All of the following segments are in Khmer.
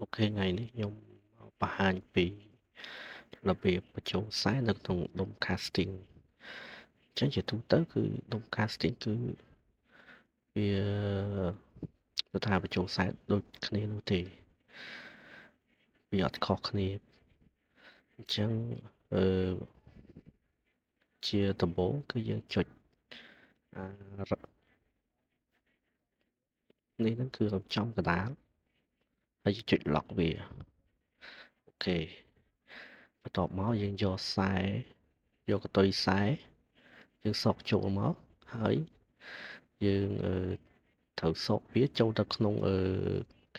OK ថ្ងៃនេះខ្ញុំមកបង្ហាញពីរបៀបបញ្ចូលខ្សែនៅក្នុងដុំ casting អញ្ចឹងជាទូទៅគឺដុំ casting គឺវាគឺថាបញ្ចូលខ្សែដូចគ្នានោះទេវាអត់ខុសគ្នាអញ្ចឹងអឺជាដំបូងគឺយើងចុចអានេះហ្នឹងគឺចំកណ្ដាលហើយយើងចុច lock វា OK បន្ទាប់មកយើងយកខ្សែយកកន្ទុយខ្សែយើងសកចូលមកហើយយើងត្រូវសកវាចូលទៅក្នុង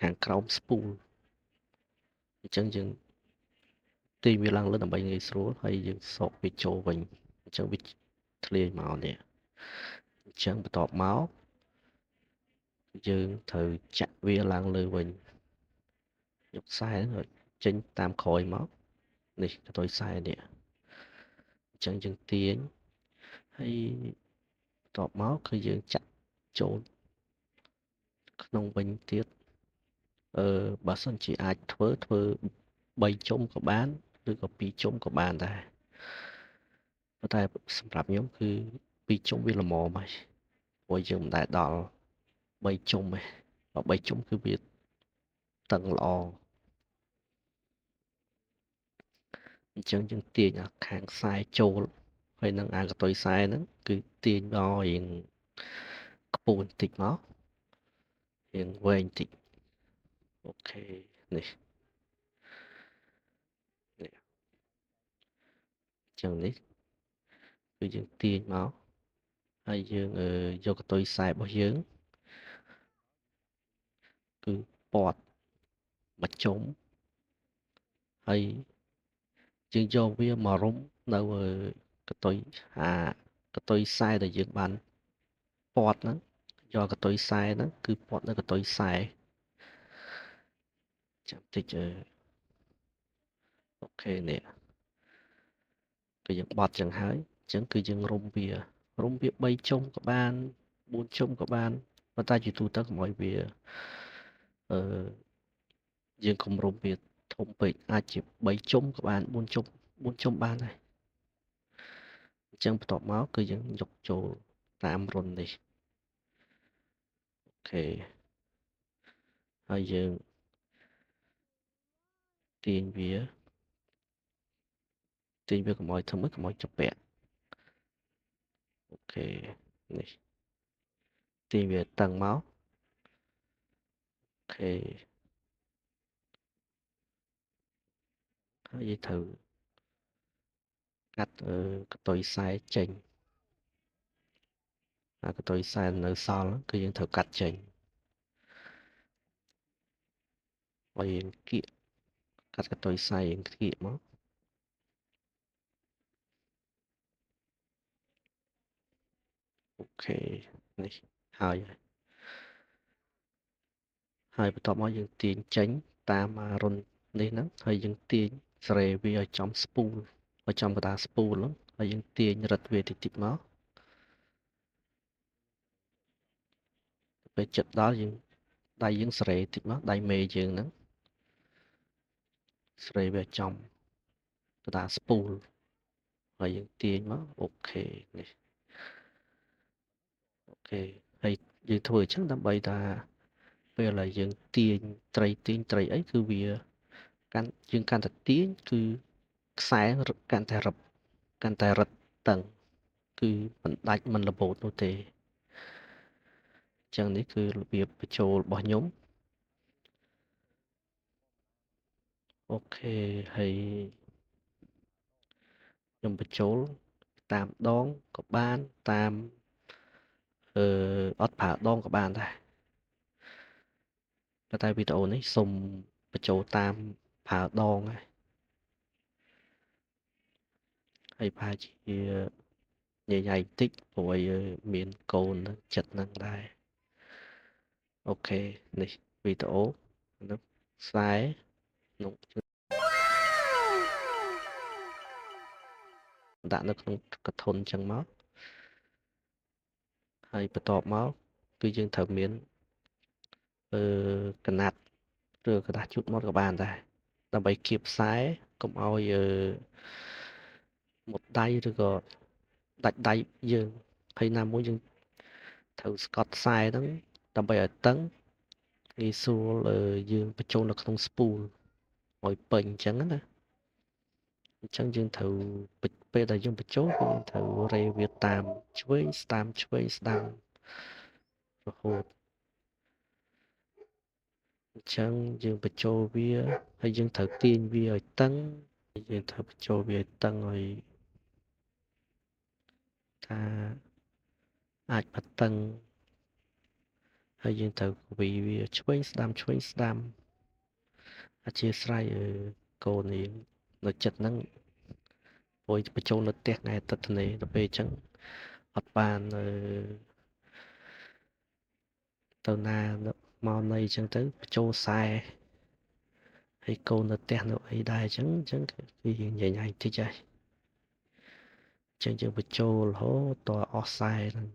ខាងក្រោម spool អញ្ចឹងយើងទាញវាឡើងលើដើម្បីងាយស្រួលហើយយើងសកវាចូលវិញអញ្ចឹងវាធ្លាយមកនេះអញ្ចឹងបន្ទាប់មកយើងត្រូវចាក់វាឡើងលើវិញយកខ្សែហ្នឹងចេញតាមក្រោយមកនេះកន្ទុយខ្សែនេះអញ្ចឹងយើងទាញហើយបន្ទាប់មកគឺយើងចាក់ចូលក្នុងវិញទៀតបើសិនជាអាចធ្វើ3ជុំក៏បានឬក៏2ជុំក៏បានដែរប៉ុន្តែសម្រាប់ខ្ញុំគឺ2ជុំវាល្មមហើយព្រោះយើងមិនដែលដល់3ជុំទេបើ3ជុំគឺវាតឹងល្អអញ្ចឹងយើងទាញអាខាងខ្សែចូលហើយនឹងអាកន្ទុយខ្សែហ្នឹងគឺទាញមករៀងខ្ពស់បន្តិចមករៀងវែងបន្តិច OK នេះនេះអញ្ចឹងនេះគឺយើងទាញមកហើយយើងយកកន្ទុយខ្សែរបស់យើងគឺព័ទ្ធមួយជុំហើយយើងយកវាមករុំនៅកន្ទុយអាកន្ទុយខ្សែដែលយើងបានព័ទ្ធហ្នឹងយកកន្ទុយខ្សែហ្នឹងគឺព័ទ្ធនៅកន្ទុយខ្សែចាំតិច OK នេះគឺយើងបត់ចឹងហើយអញ្ចឹងគឺយើងរុំវា3ជុំក៏បាន4ជុំក៏បានប៉ុន្តែជាទូទៅកុំឲ្យវាយើងកុំរុំវាធំពេកអាចជា3ជុំក៏បាន4ជុំ4ជុំបានដែរអញ្ចឹងបន្ទាប់មកគឺយើងយកចូលតាមរុននេះ OK ហើយយើងទាញវាកុំឲ្យធំកុំឲ្យជាប់ពាក់ OK នេះទាញវាតឹងមក OK ហើយយើងត្រូវកាត់កន្ទុយខ្សែចេញអាកន្ទុយខ្សែនៅសល់គឺយើងត្រូវកាត់ចេញហើយយើងគៀកកាត់កន្ទុយខ្សែយើងគៀកមក OK នេះហើយហើយបន្ទាប់មកយើងទាញចេញតាមរុននេះហ្នឹងហើយយើងទាញសេរីវាឲ្យចំ spool ឲ្យចំកណ្ដាល spool ហ្នឹងហើយយើងទាញរឹតវាតិចៗមកពេលចិត្តដល់យើងដៃយើងសេរីតិចមកដៃមេយើងហ្នឹងសេរីវាចំកណ្ដាល spool ហើយយើងទាញមក OK នេះ OK ហើយយើងធ្វើអញ្ចឹងដើម្បីថាពេលដែលយើងទាញត្រីអីគឺវាកាន់យើងកាន់តែទាញគឺខ្សែកាន់តែរឹបកាន់តែរឹតតឹងគឺមិនដាច់មិនរបូតនោះទេអញ្ចឹងនេះគឺរបៀបបញ្ចូលរបស់ខ្ញុំ OK ហើយខ្ញុំបញ្ចូលតាមដងក៏បានតាមអត់ប្រើដងក៏បានដែរប៉ុន្តែវីដេអូនេះសូមបញ្ចូលតាមប្រើដងហើយប្រហែលជាញ៉ៃៗបន្តិចព្រោះឲ្យមានកូនចិត្តហ្នឹងដែរ OK នេះវីដេអូនោះខ្សែនោះដាក់នៅក្នុងកធុនអញ្ចឹងមកហើយបន្ទាប់មកគឺយើងត្រូវមានកណាត់ ឬក្រដាសជូតមាត់ក៏បានដែរដើម្បីគៀបខ្សែកុំឲ្យមុតដៃឬក៏ដាច់ដៃយើងហើយណាមួយយើងត្រូវស្កត់ខ្សែហ្នឹងដើម្បីឲ្យតឹងងាយស្រួលយើងបញ្ចូលនៅក្នុង spool ឲ្យពេញអញ្ចឹងណាអញ្ចឹងយើងត្រូវពេលដែលយើងបញ្ចូលគឺយើងត្រូវរេវាតាមឆ្វេងស្ដាំឆ្វេងស្ដាំរហូតអញ្ចឹងយើងបញ្ចូលវាហើយយើងត្រូវទាញវាឲ្យតឹងយើងត្រូវបញ្ចូលវាឲ្យតឹងឲ្យថាអាចបតឹងហើយយើងត្រូវវីវាឆ្វេងស្ដាំឆ្វេងស្ដាំអធិស្ឋានកូននាងនៅចិត្តហ្នឹងព្រោះបញ្ចូលនៅផ្ទះថ្ងៃអាទិត្យនេះដល់ពេលអញ្ចឹងអត់បានទៅណាមកណីអញ្ចឹងទៅបញ្ចូលខ្សែហើយកូននៅផ្ទះនៅអីដែរអញ្ចឹងគឺយើងញញ៉ៃតិចហើយអញ្ចឹងយើងបញ្ចូលរហូតតអស់ខ្សែហ្នឹង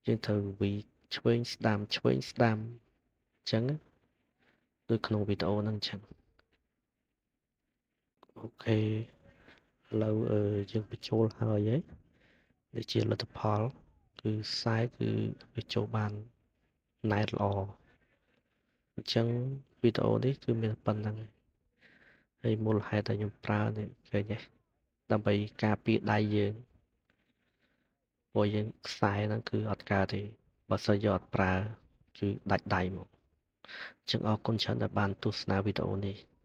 យើងត្រូវវីឆ្វេងស្ដាំឆ្វេងស្ដាំអញ្ចឹងដូចក្នុងវីដេអូហ្នឹងអញ្ចឹង OK ឥឡូវយើងបញ្ចូលហើយហើយនេះជាលទ្ធផលគឺខ្សែគឺវាចូលបានណែតល្អអញ្ចឹងវីដេអូនេះគឺមានប៉ុណ្្នឹងហើយមូលហេតុដែលខ្ញុំប្រើនេះឃើញទេដើម្បីការពារដៃយើងព្រោះយើងខ្សែហ្នឹងគឺអត់កើតទេបើសិនយកអត់ប្រើគឺដាច់ដៃមកអញ្ចឹងអរគុណច្រើនដែលបានទស្សនាវីដេអូនេះ។